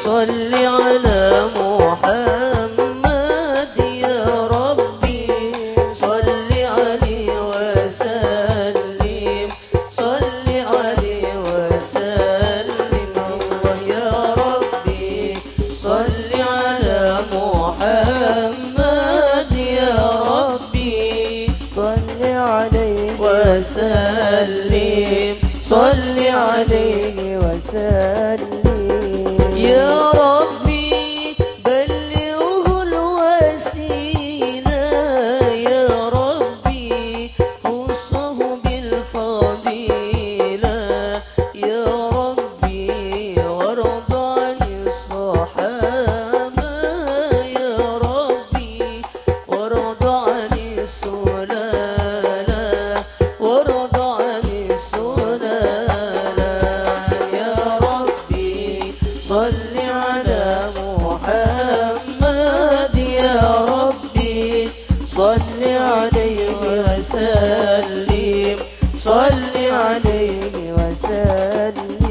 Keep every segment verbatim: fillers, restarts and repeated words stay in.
صل على محمد يا ربي، صل عليه وسلم. صل عليه وسلم، الله يا ربي. صل على محمد يا ربي. صل عليه وسلم. صل عليه وسلم. يا ربي بلغه الوسيلة، يا ربي خصه بالفضيلة، يا ربي وارض عن الصحابة، يا ربي وارض عن السلالة، وارض عن السلالة. يا ربي صل على محمد، يا ربي صل عليه وسلم، صل عليه وسلم.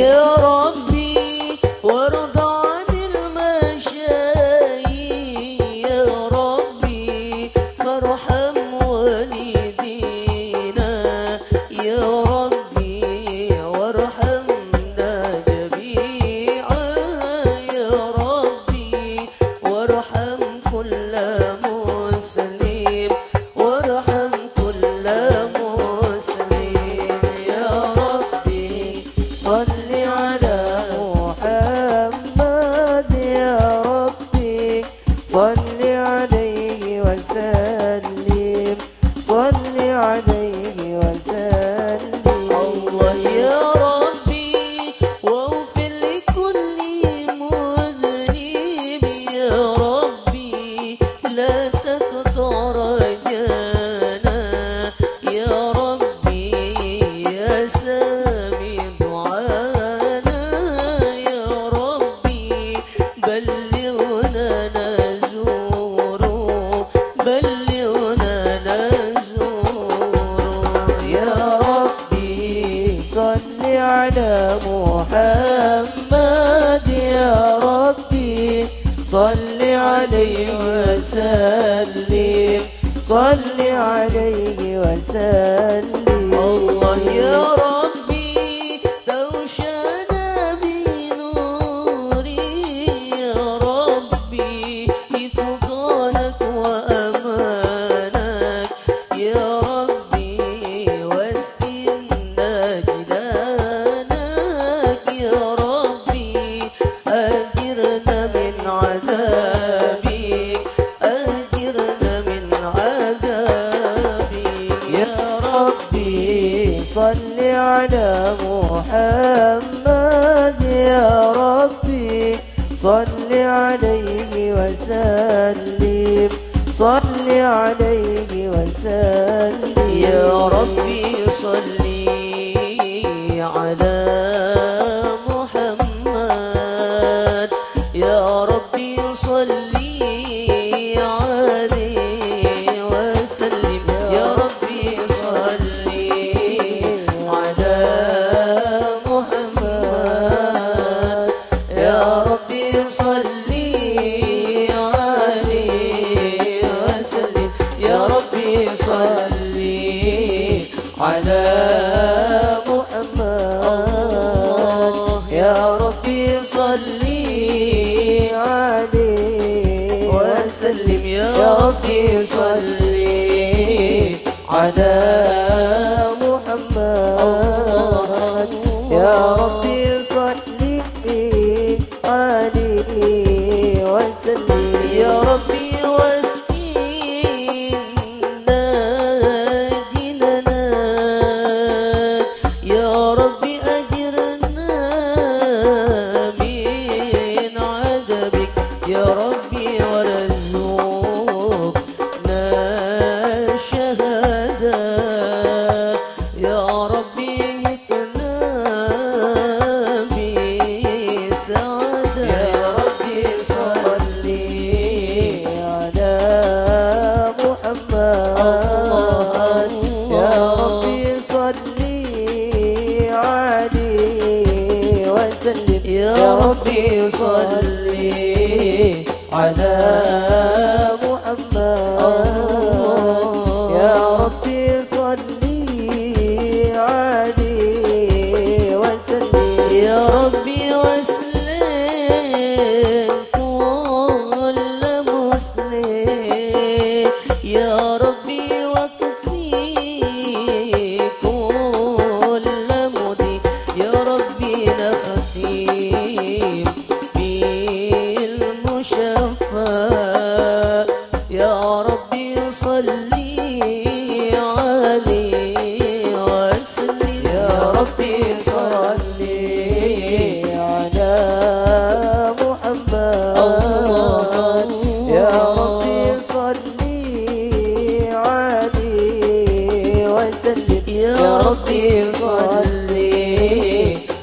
يا ربي وارض عن المشايخ، يا ربي فارحم والدينا، يا ربي وارحمنا جميعا، يا ربي وارحم كل مسلم، وارحم كل مسلم. يا ربي صل على محمد، يا ربي صل عليه وسلم، صل عليه وسلم. الله يا ربي، واغفر لكل مذنب يا ربي، لا تقطع رجانا يا ربي، يا سامع دعانا يا ربي، بلغنا نزور، بلغنا نزور. يا ربي صل على محمد، يا ربي صل عليه وسلم، صل عليه وسلم. الله يا ربي توشانا بنوري يا ربي، حفظانك وأمانك يا ربي، واسقنا جنانك يا ربي، أجرنا من عذابك، أجرنا من عذابك. يا ربي صل على محمد، يا ربي صل عليه وسلم، صل عليه وسلم. يا ربي صل على محمد، يا ربي صل عليه وسلم. يا ربي صل على محمد، يا ربي صل عليه وسلم. يا ربي صل على محمد. يا ربي صل عليه وسلم. يا ربي صل على محمد. يا ربي صل عليه وسلم. يا ربي واسقنا جنانا، يا ربي أجرنا من عذابك، يا ربي وارزقنا الشهادة، يا ربي ألحقنا بالسعادة. يا ربي صل وسلم. يا ربي صل على محمد. يا ربي صل عليه وسلم. يا ربي وسلم كل مسلم. يا ربي واكفي كل مضيق. يا ربي نختم بالمشفى. يا ربي صل عليه وسلم. يا ربي صل على محمد. يا ربي صل عليه وسلم. يا ربي صل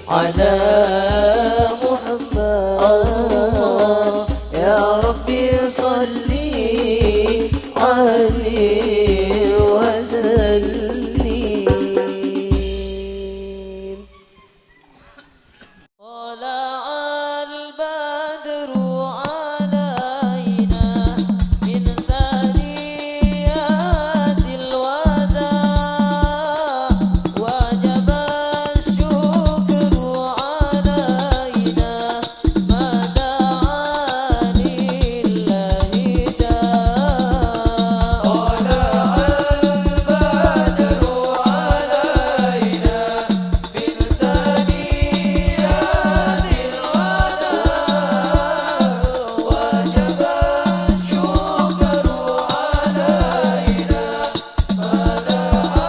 على محمد. يا ربي صل عليه وسلم. طلع البدر علينا من ثنيات الوداع، وجب الشكر علينا ما دعا لله داع. طلع البدر علينا من ثنيات الوداع، وجب الشكر علينا ما دعا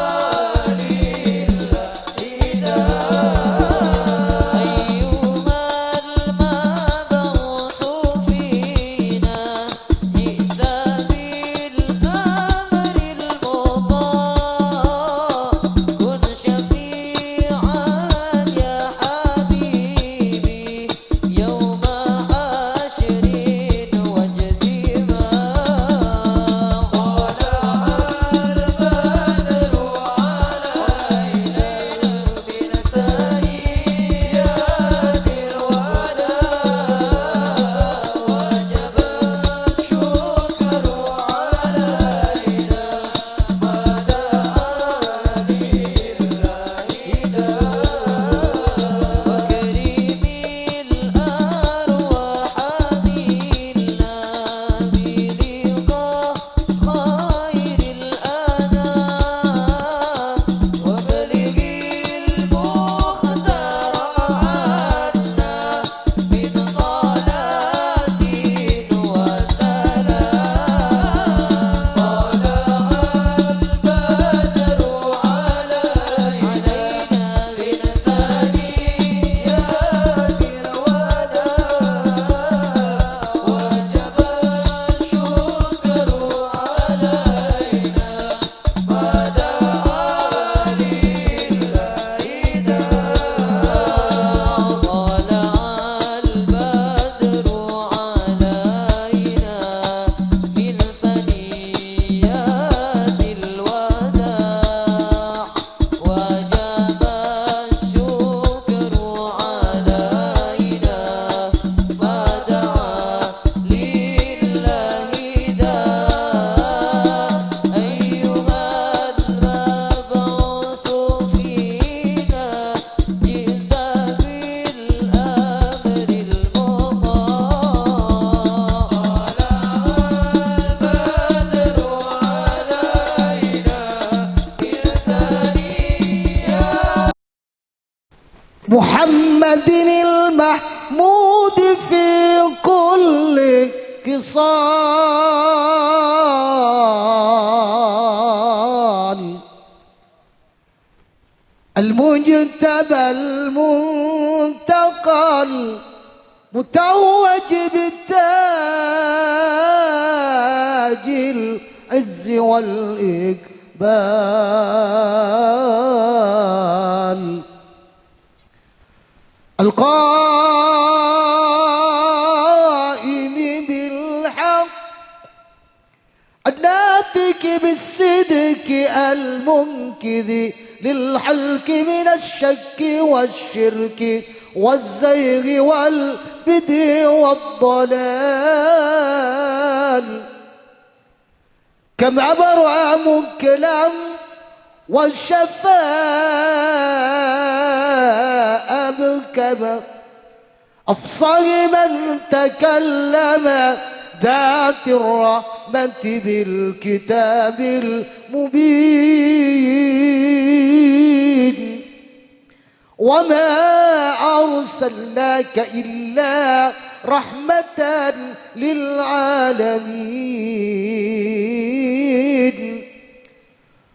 لله داع. أيها المبعوث فينا، جئت بالأمر المطاع، كن شفيعا يا حبيبي يوم حشر واجتماع. طلع البدر علينا من ثنيات الوداع، وجب الشكر علينا ما دعا لله داع. وأكرم الأرواح منا بلقاء خير الأنام، وأبلغ المختار عنا من صلاة وسلام. طلع البدر علينا من ثنيات الوداع، وجب الشكر علينا ما دعا لله داع. طلع البدر علينا من ثنيات الوداع، وجب الشكر علينا ما دعا لله داع. أيها المبعوث فينا، جئت بالأمر المطاع. طلع البدر علينا من ثنيات محمد المحمود في كل خصال. المجتبى المنتقى المتوج بتاج العز والإقبال. القائم بالحق، الناطق بالصدق، المنقذ للحلك من الشك والشرك والزيغ والبدع والضلال. كم أبرأ مكلم وشفى أبكم. أفصح من تكلم ذات الرحمة بالكتاب المبين. وما أرسلناك إلا رحمة للعالمين.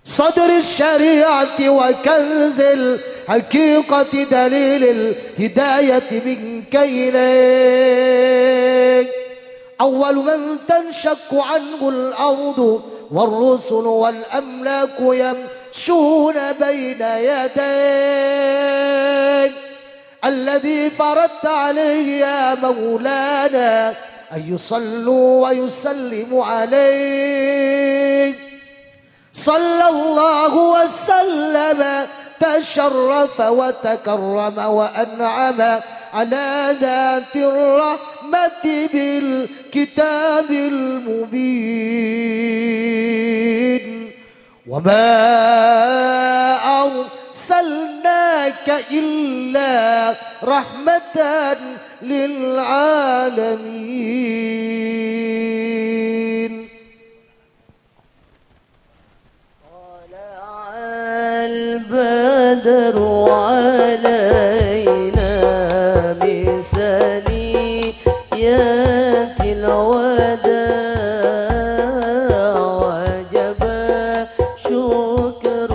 صدر الشريعة وكنز الحقيقة، دليل الهداية منك إليك. أول من تنشق عنه الأرض والرسل والأملاك يمشون بين يديك. الذي فرضت عليه يا مولانا أن يصلوا ويسلموا عليك. صلى الله وسلم، تشرف وتكرم وأنعم على ذات الرحمة بالكتاب المبين. وما أرسلناك إلا رحمة للعالمين. طلع البدر علينا من ثنيات الوداع، وجب الشكر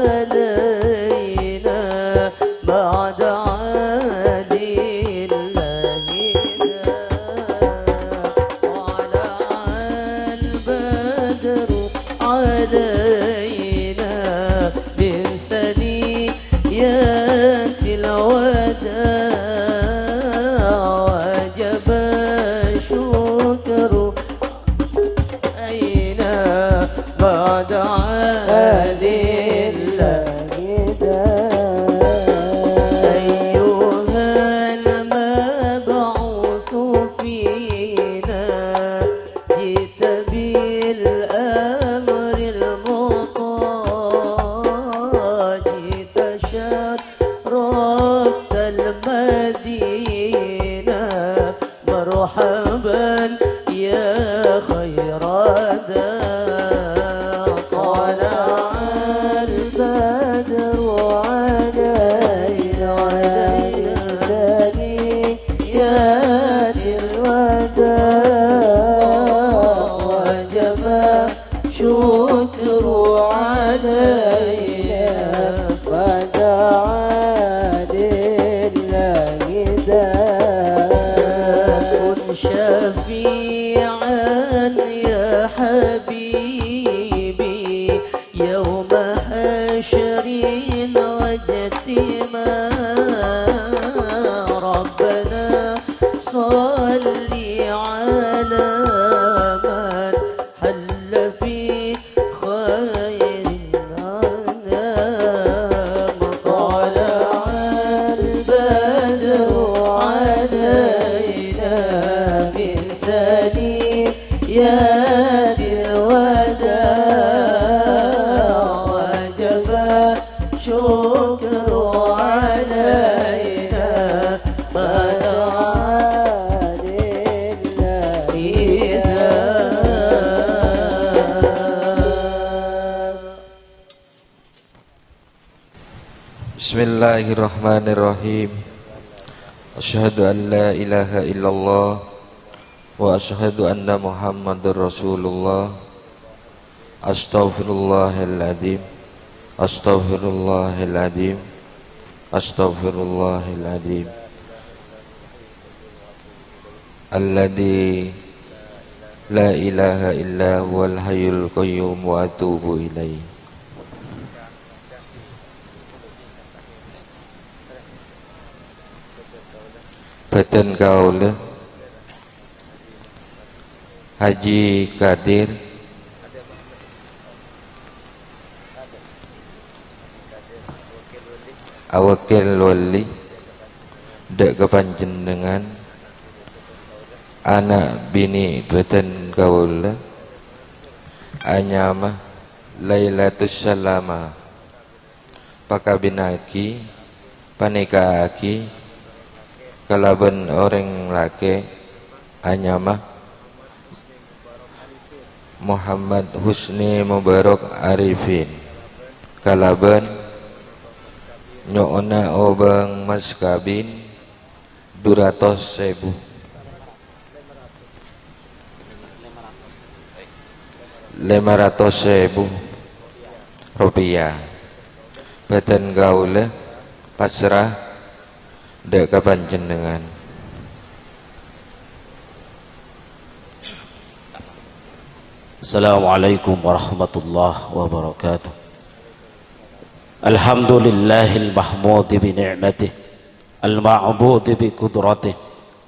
علينا بعد عهد الله. طلع البدر علينا من ثنيات الوداع، وجب الشكر علينا بعد عهد الله. أيها المبعوث فينا، جئت بالأمر المطاع، جئت شرفت المدينة. مرحبا يا خير داع. طلع البدر علينا، علينا ثنيات الوداع، وجب الشكر علينا بعد عهد الله. كن شفيعا يا حبيبي يوم حشر واجتماع. ربنا صل على من حل في خير الأنام. طلع البدر علينا من ثنيات الوداع، وجب الشكر علينا بعد عهد الله. بسم الله الرحمن الرحيم. أشهد أن لا إله إلا الله وأشهد أن محمد رسول الله. أستغفر الله العظيم. أستغفر الله العظيم. أستغفر الله العظيم. الذي لا إله إلا هو الحي القيوم وأتوب إليه. Bhâdhân kaulâ, Haji Kadir, Awakil wali dâ' ka panjhennengngan, ana' binè' bhâdhân kaulâ anyama Lailatus Salama. Pakabinnaghi, panèka'aghi kalabân orèng lakè' anyama Muhammad Husni Mubarak Arifin, kalabân nyo'ona obâng mas kabin dhu ratos èbu. Lèma ratos èbu rupiah. Bhâdhân kaulâ pasra dâ' ka panjhennengngan. Assalamualaikum warahmatullahi wabarakatuh. Alhamdulillahil mahmudi bi ni'matih, al-ma'budi bi qudratihi,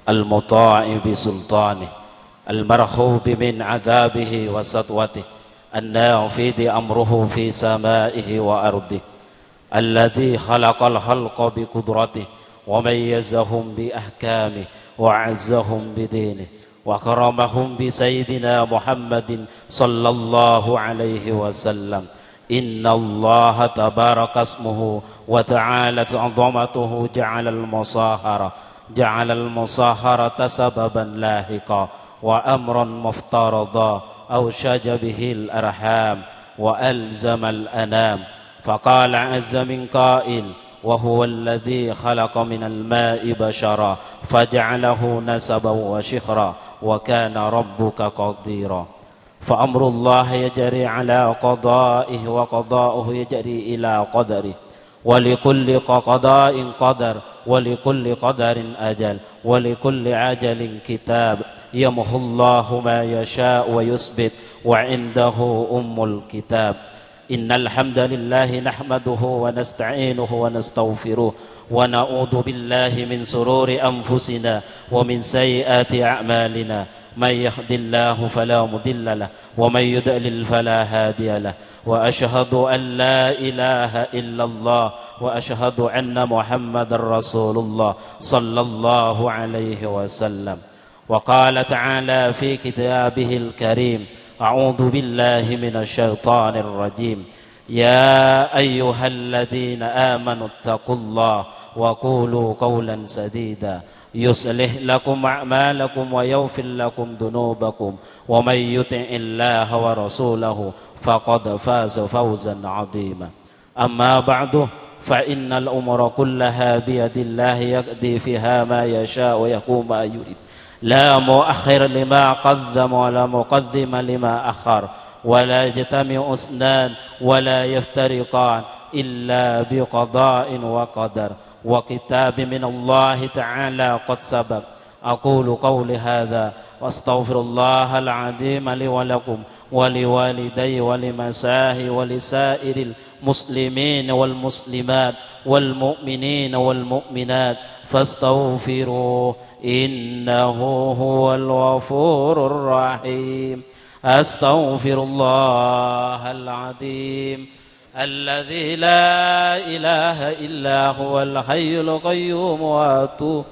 al-mutha'i bi sulthanihi, al-marhubi min adzabihi wa sathwatihi, an-nafidhi amruhu fi samaihi wa ardhihi, alladzi khalaqal khalqa bi qudratihi, wa mayyazahum bi ahkamihi, wa azzahum bi dinihi, wa karamahum bi Sayyidina Muhammadin sallallahu alaihi wasallam. Innallaha tabarakasmuhu wa ta'alat 'azamatuhu ja'alal musahara, ja'alal musaharata sababan lahiqa wa amran muftarada, awshaja bihil arham wa alzamal anam. Faqala azza min qail, wa huwalladzi khalaqa minal ma'i basyara faja'alahu nasaban wa shikhra, wa kana rabbuka qadira. Fa amrullahi yajri ala qada'ihi wa qada'uhu yajri ila qadarihi. Wa likulli qa-, qada'in qadar, wa likulli qadarin ajal, wa likulli ajalin kitab. Yamhullahu ma yasha'u wa yutsbit, wa indahu ummul kitab. Innal hamdalillahi nahmaduhu wa nasta'inuhu wa nastaghfiruh, wa na'udzu billahi min sururi anfusina wa min sayyiati a'malina. Man yahdillahu fala mudilla lah, wa man yudlil fala hadiya lah. Wa asyhadu an la ilaha illallah, wa asyhadu anna Muhammadar Rasulullah sallallahu alaihi wasallam. Wa qala ta'ala fi kitabihil karim, a'udzu billahi minasy syaithanir rajim. Ya ayyuhalladzina amanu taqullaha wa qulu qawlan sadida, yuslih lakum a'malakum wa yaghfir lakum dzunubakum, wa may yuti'illaha wa rasulahu faqad faza fawzan 'azima. Amma ba'du, fa innal umura kullaha biyadillahi yaqdi fiha ma yasha wa yahkumu ma yurid. La mu'akhkhira lima qaddama wa la muqaddima lima akhkhar, wa la yajtami'u isnan wa la yaftariqan illa bi qada'in wa qadar, wa kitabin minallahi ta'ala qad sabaq. أقول قولي هذا وأستغفر الله العظيم لي ولكم ولوالدي ولمشايخي ولسائر المسلمين والمسلمات والمؤمنين والمؤمنات فاستغفروه إنه هو الغفور الرحيم. أستغفر الله العظيم الذي لا إله إلا هو الحي القيوم وأتوب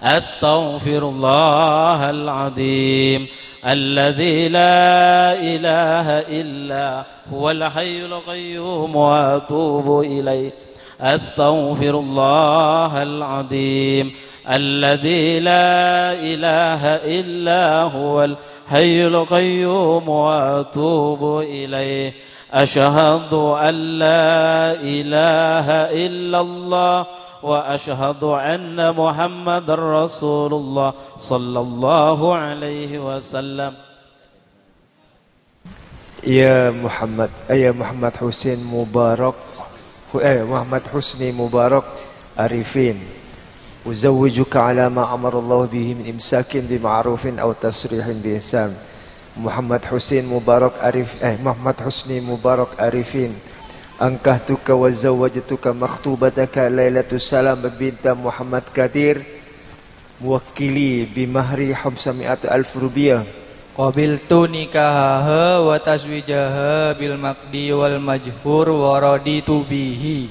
أستغفر الله العظيم الذي لا إله إلا هو الحي القيوم وأتوب إليه. أستغفر الله العظيم الذي لا إله إلا هو الحي القيوم وأتوب إليه. أشهد أن لا إله إلا الله وأشهد أن محمدا رسول الله صلى الله عليه وسلم. يا محمد، يا محمد حسين مبارك، يا محمد حسني مبارك عارفين. أزوجك على ما أمر الله به من إمساك بمعروف أو تسريح بإحسان. محمد حسين مبارك عارف، eh, محمد حسني مبارك عارفين. أنكحتك وزوجتك مخطوبتك ليلة السلام بنت محمد كثير، موكلي، بمهر خمسمائة ألف روبية. قبلت نكاحها وتزويجها بالمقدور والمجهور ورضيت به.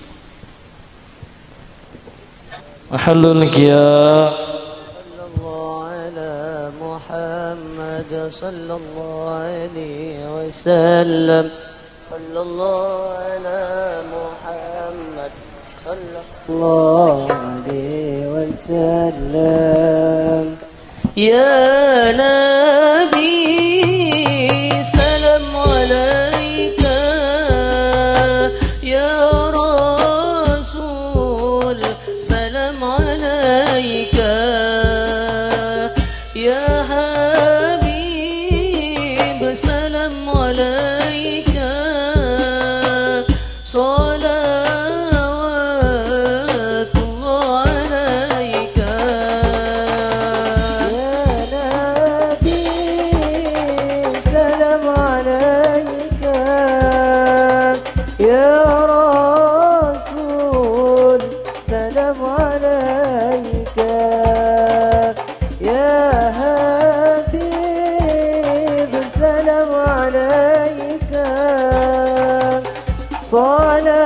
Halun kiya. Sallallahu ala Muhammad, sallallahu alaihi wasallam. Sallallahu ala Muhammad, sallallahu alaihi wasallam. Ya Nabi, salam alaika. Ya Rasul, salam alaika. Ya Habib, salam alaika. Salawatullah alaika. Ya Nabi, salam alaika. Ya Rasul, salam alaika. Ya Habib, salam alaika. Salawatullah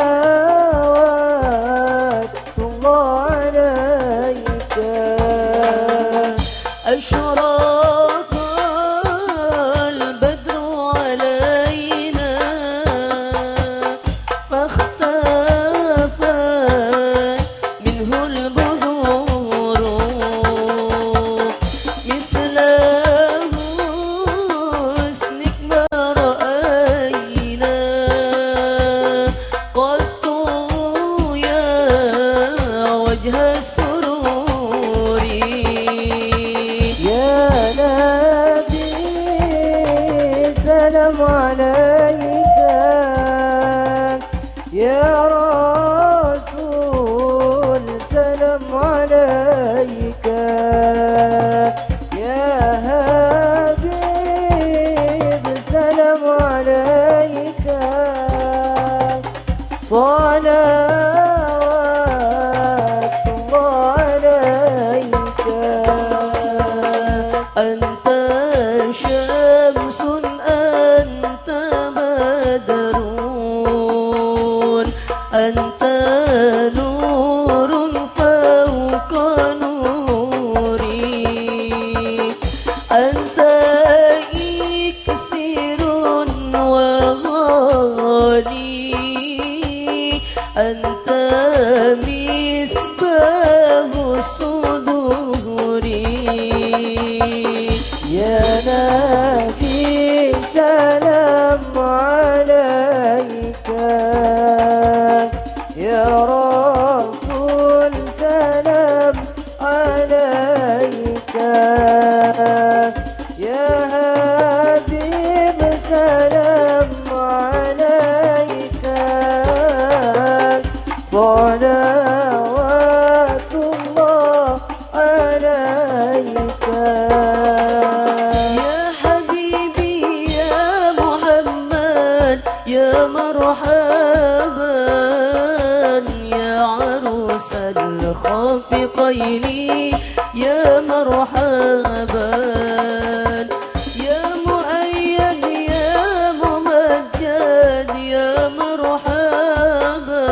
alaika. Asyraqal badru alaina. فاختفت منه البدور مثل حسنك ما رأينا قط يا وجه السرور. يا نبي سلام عليك، يا رسول سلام عليك، يا حبيب سلام عليك، صلوات الله عليك. أنت شمس، أنت بدر، أنت نور فوق نوري، أنت إكسير وغالي، أنت مصباح الصدور. يا نبي سلام عليك، يا رسول سلام عليك، يا حبيب سلام عليك، صلوات الله عليك. يا حبيبي يا محمد، يا مرحبا، يا عروس الخافقين، يا مرحبا، يا مؤيد، يا ممجد، يا مرحبا،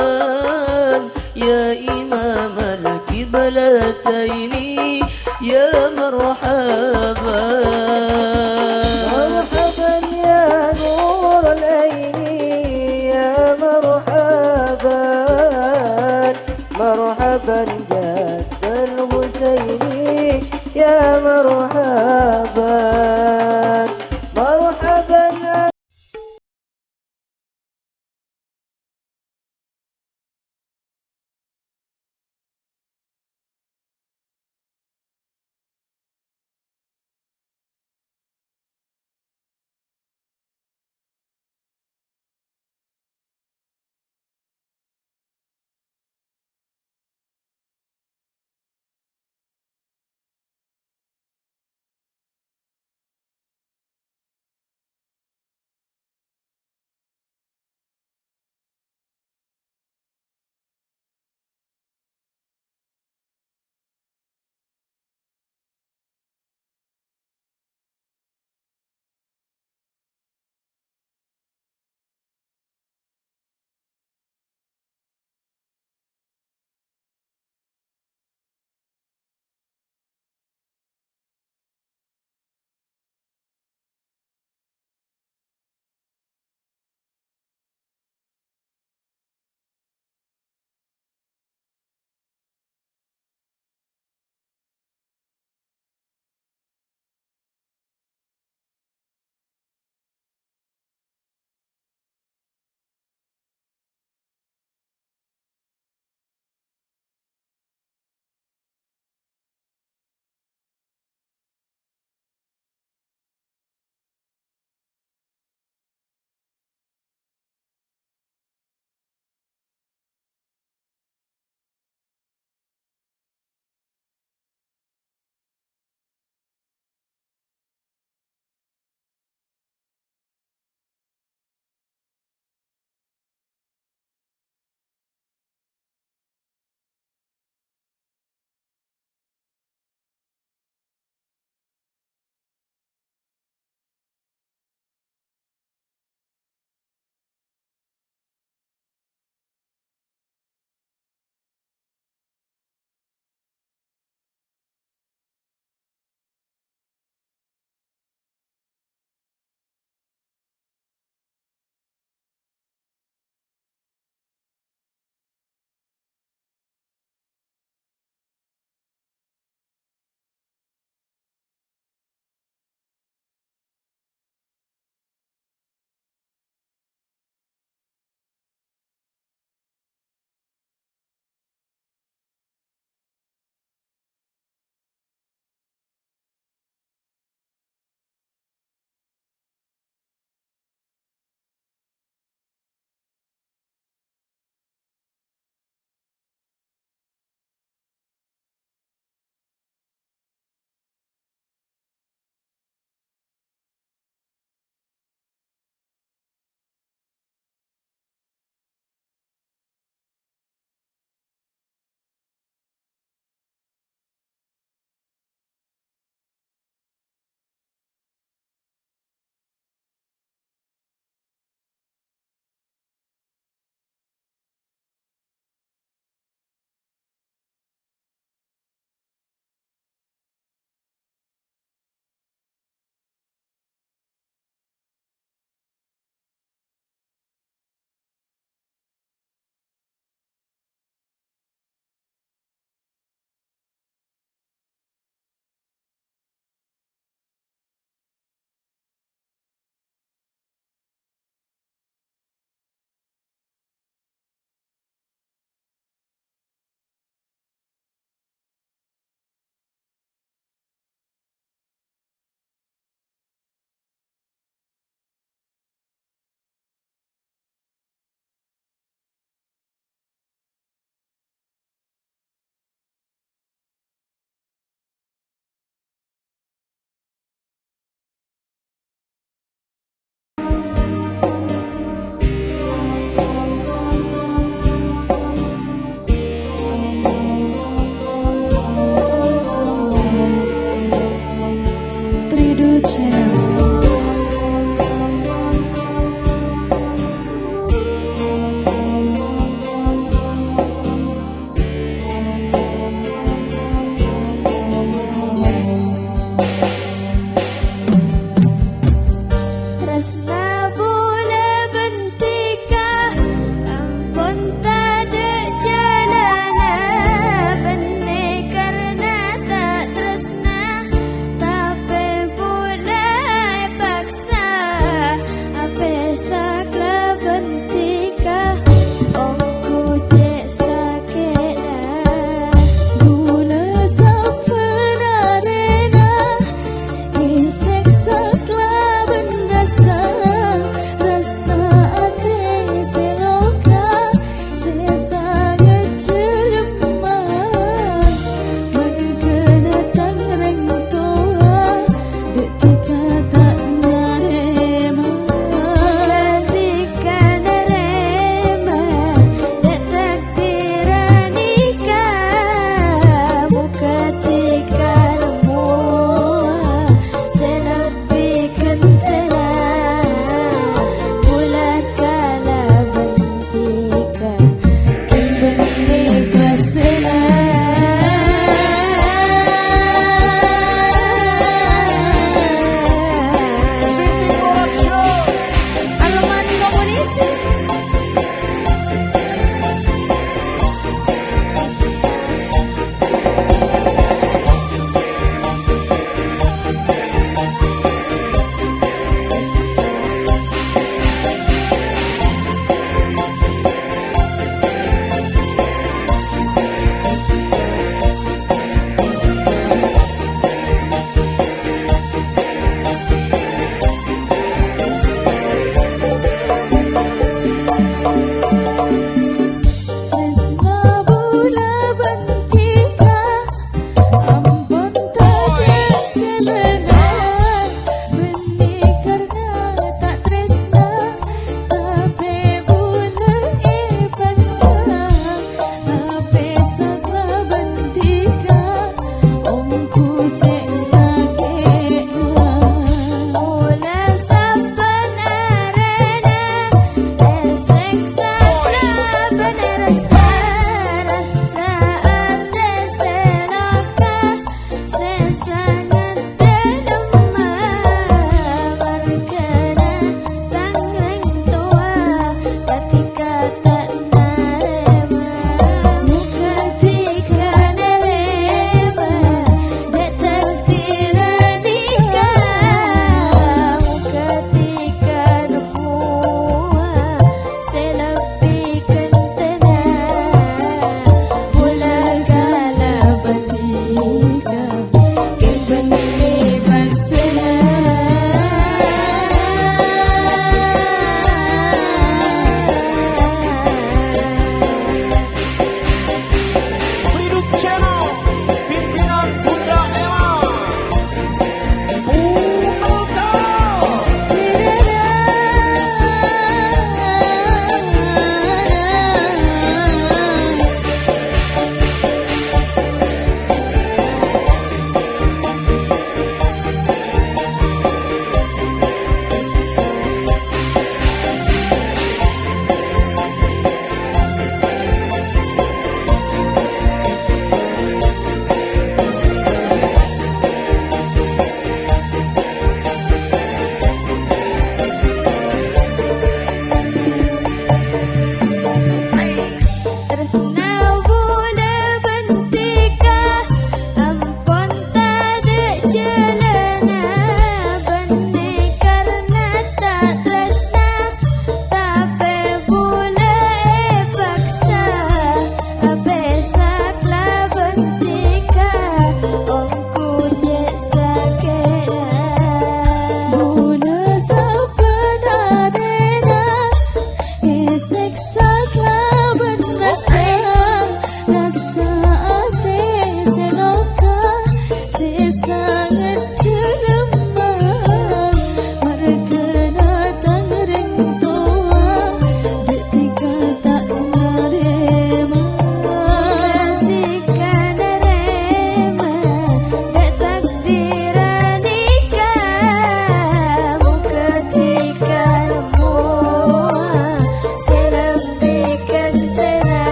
يا إمام القبلتين، يا مرحبا. مرحبا يا نور العين، يا مرحبا. مرحبا جد الحسين، يا مرحبا. مرحبا.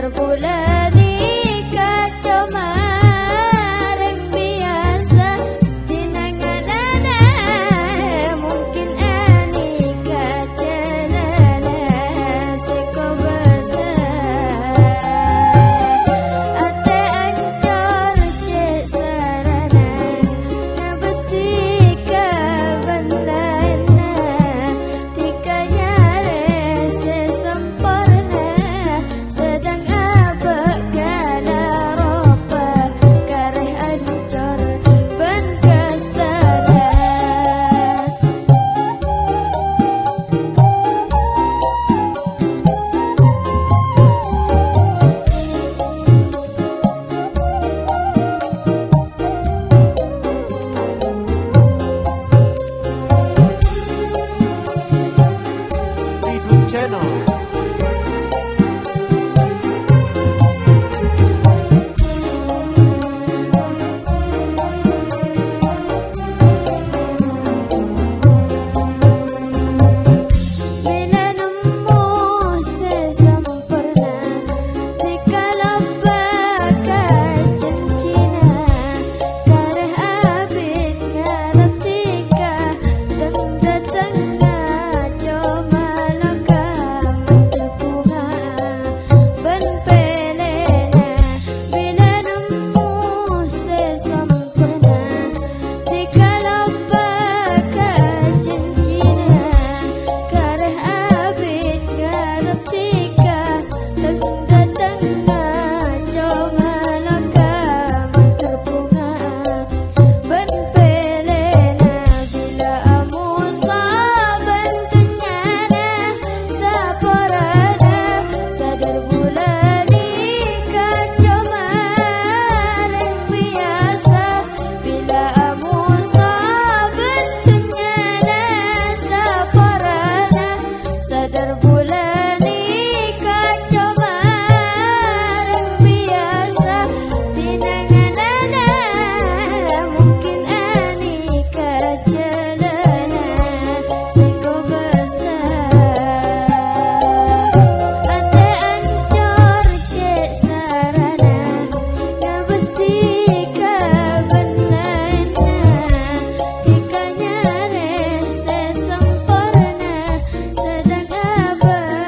Bulâ nèka coma rèng biyasa, dinangalana mungkin anèka jhâlâna sè kobâsa. Atè ancor cè' sarana, nabâs dhika bân laènna. Dhika nyarè sè samporna, sedang abâ' ghâlâ ropa, karè ancor bân kastana. Ridun Channel. Bilâ nemmo sè samporna, dhika lobbâ ka jhânjhina, karè abit ngarep dhika, teng-dâtengnga coma loka maddhâ bhunga bân pèlèna. Bilâ nemmo sè samporna, dhika lobbâ ka jhânjhina, karè abit ngarep dhika, teng-dâtengnga coma loka maddhâ bhunga bân pèlèna. Bilâ amoso bân dhunnyana, saporana sadhâr bulâ nèka coma rèng biyasa. Bilâ amoso bân dhunnyana, saporana sadhâr bulâ nèka coma rèng biyasa. Dinangalana mungkin anèka jhâlâna sè kobâsa. Atè ancor cè' sarana, nabâs dhika bân laènna. Dhika nyarè sè samporna, sedang abâ'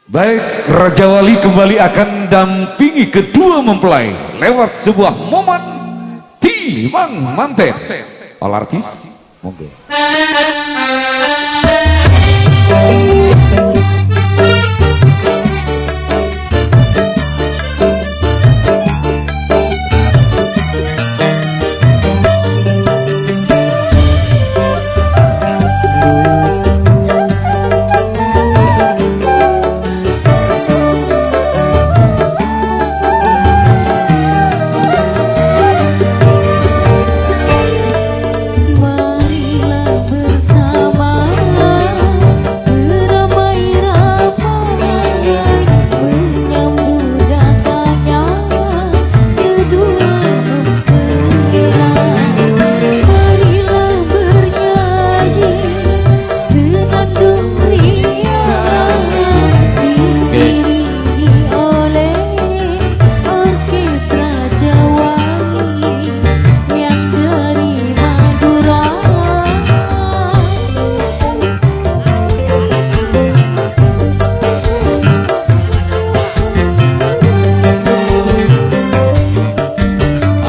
Baik, Raja Wali kembali akan dampingi kedua mempelai lewat sebuah momen timang manten. All artis, monggo. Marilah bersama beramai-ramai menyambut datangnya kedua mempelai. Marilah bernyanyi senandung riang diiringi oleh orkes Raja Wali yang dari Madura.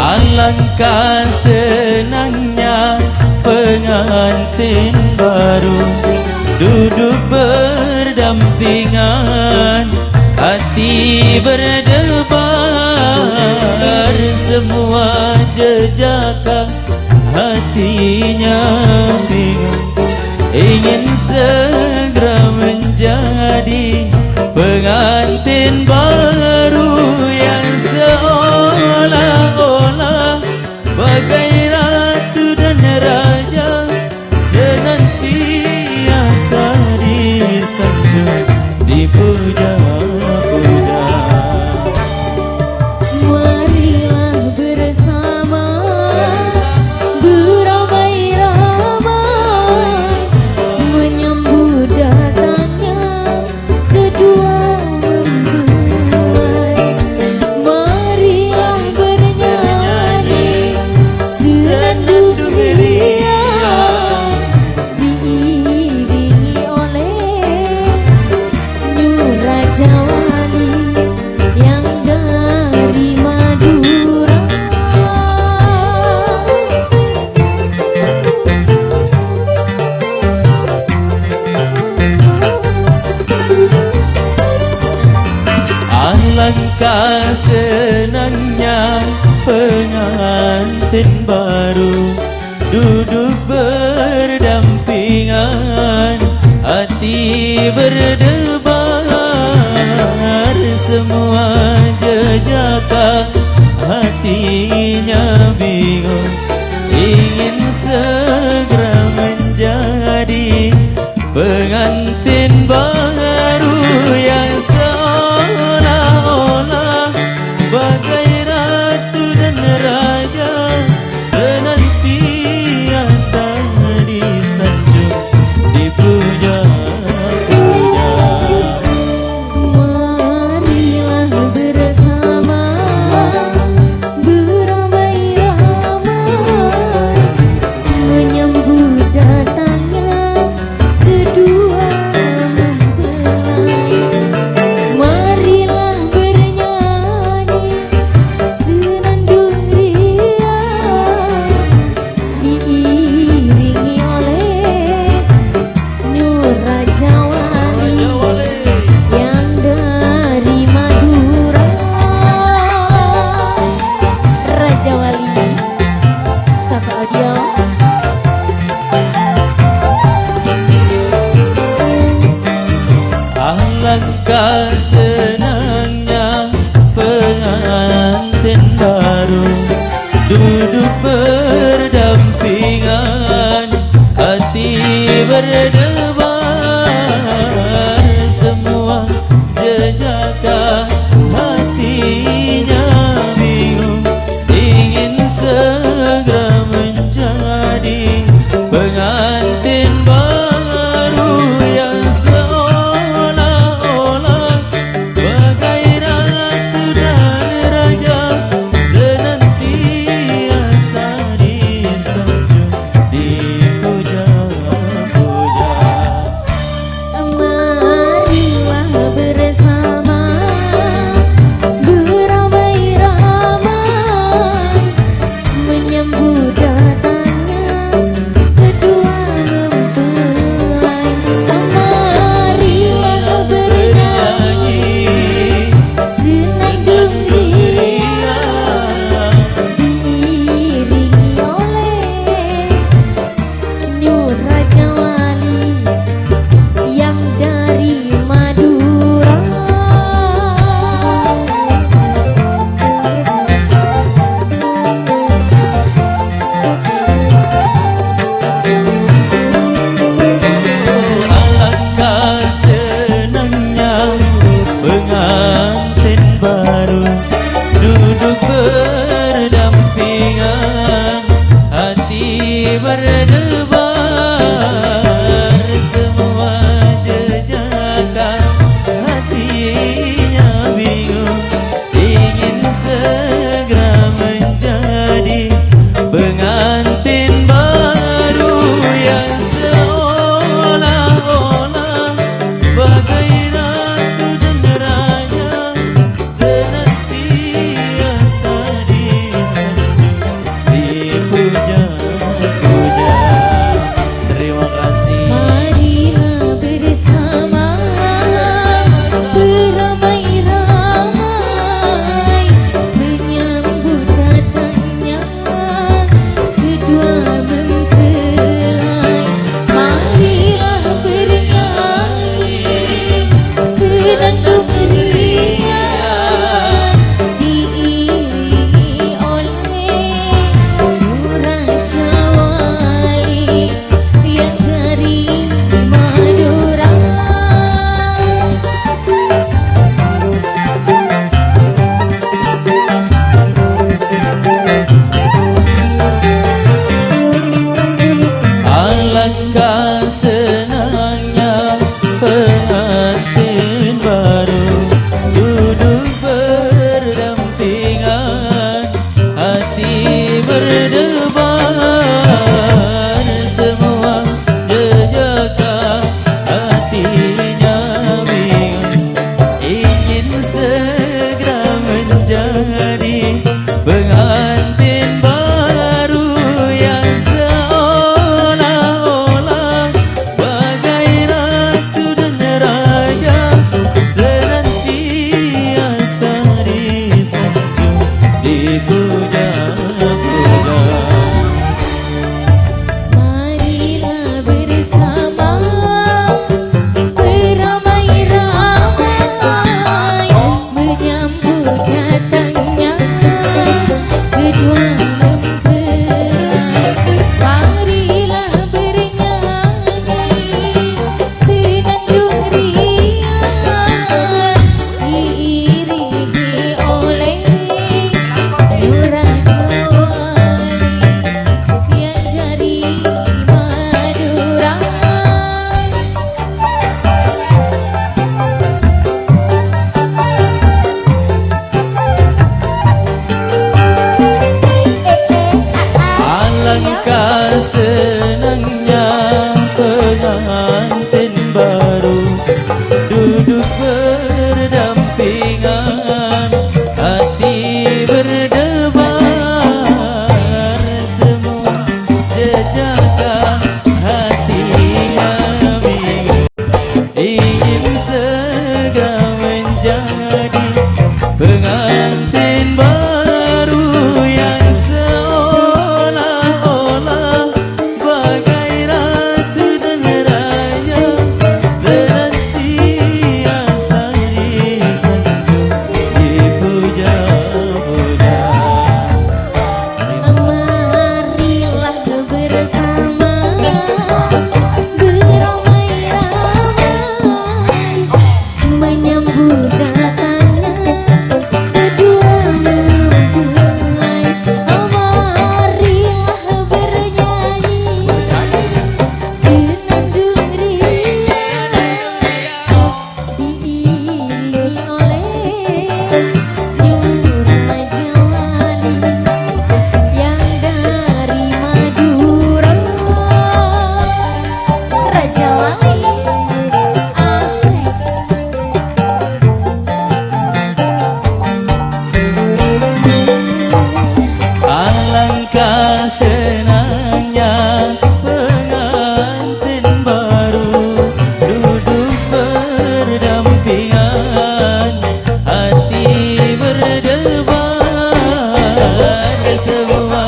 Alangkah senangnya pengantin baru duduk berdampingan, hati berdebar, semua jejaka hatinya bingung, ingin segera menjadi pengantin baru yang seolah-olah bagai ratu dan raja, senantiasa disanjung, dipuja-puja. Marilah bersama beramai-ramai menyambut datangnya kedua mempelai. Marilah bernyanyi senandung riang diiringi oleh New Raja Wali yang dari Madura. Alangkah senangnya pengantin baru duduk berdampingan, hati berdebar, semua jejaka hatinya bingung, ingin segera menjadi pengantin baru yang seolah-olah bagai ratu dan raja, senantiasa disanjung, dipuja-puja. Marilah bersama beramai-ramai menyambut datangnya kedua mempelai. Marilah bernyanyi senandung riang diiringi oleh New Raja Wali yang dari Madura. Raja Wali, Sapa Audio. Alangkah senangnya pengantin baru duduk berdampingan, hati berdebar, semua jejaka hatinya bingung, ingin segera menjadi pengantin baru yang seolah-olah bagai ratu dan raja, senantiasa di Pengantin baru yang seolah-olah bagai ratu dan raja, senantiasa disanjung, dipuja-puja. Marilah bersama beramai-ramai menyambut datangnya kedua mempelai. Marilah bernyanyi senandung riang, diiringi oleh Nur Jawali yang dari Madura. Alangkah senangnya pengantin baru duduk berdampingan, hati berdebar, semua jejaka hatinya bingung. Ingin segera menjadi pengantin baru yang seolah-olah bagai ratu dan raja, senantiasa disanjung, dipuja-puja. Marilah bersama beramai-ramai menyambut datangnya kedua mempelai. Marilah bernyanyi senandung riang. Diiringi oleh Nur Jawali yang dari Madura. Rajawali, asik. Alangkah senangnya pengantin baru duduk berdampingan, hati berdebar, semua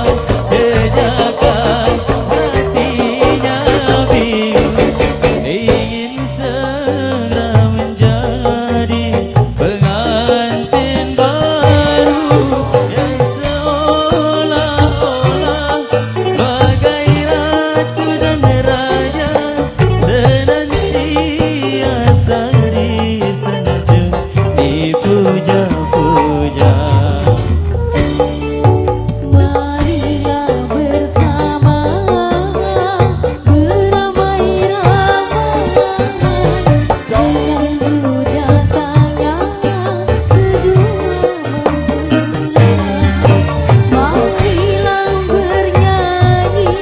jejaka hatinya bingung, ingin segera menjadi pengantin baru yang seolah-olah bagai ratu dan raja, senantiasa disanjung, dipuja-puja. Marilah bersama beramai-ramai menyambut datangnya kedua mempelai. Marilah bernyanyi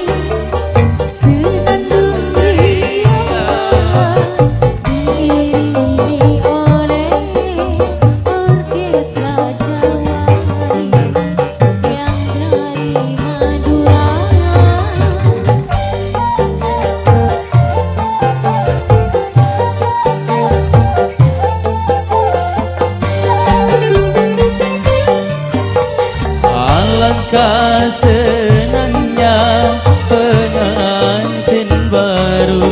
senandung riang, diiringi oleh orkestra Jawali yang dari Madura. Alangkah senangnya pengantin baru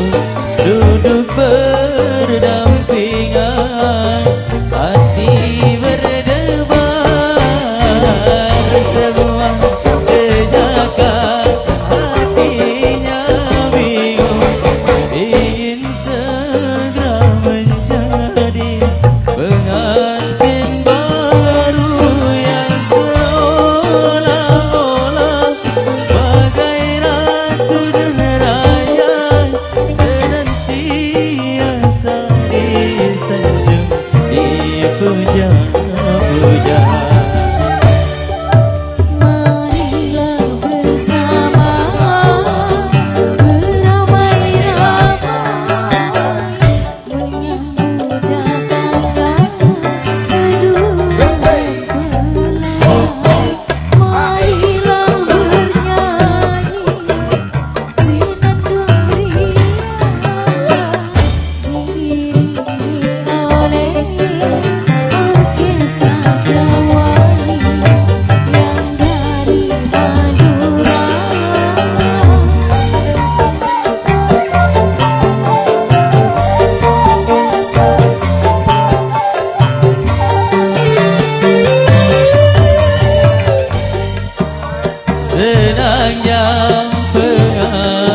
duduk berdampingan, hati berdebar, semua jejaka hatinya bingung, ingin segera menjadi pengantin baru yang seolah-olah Tenang nyampengan.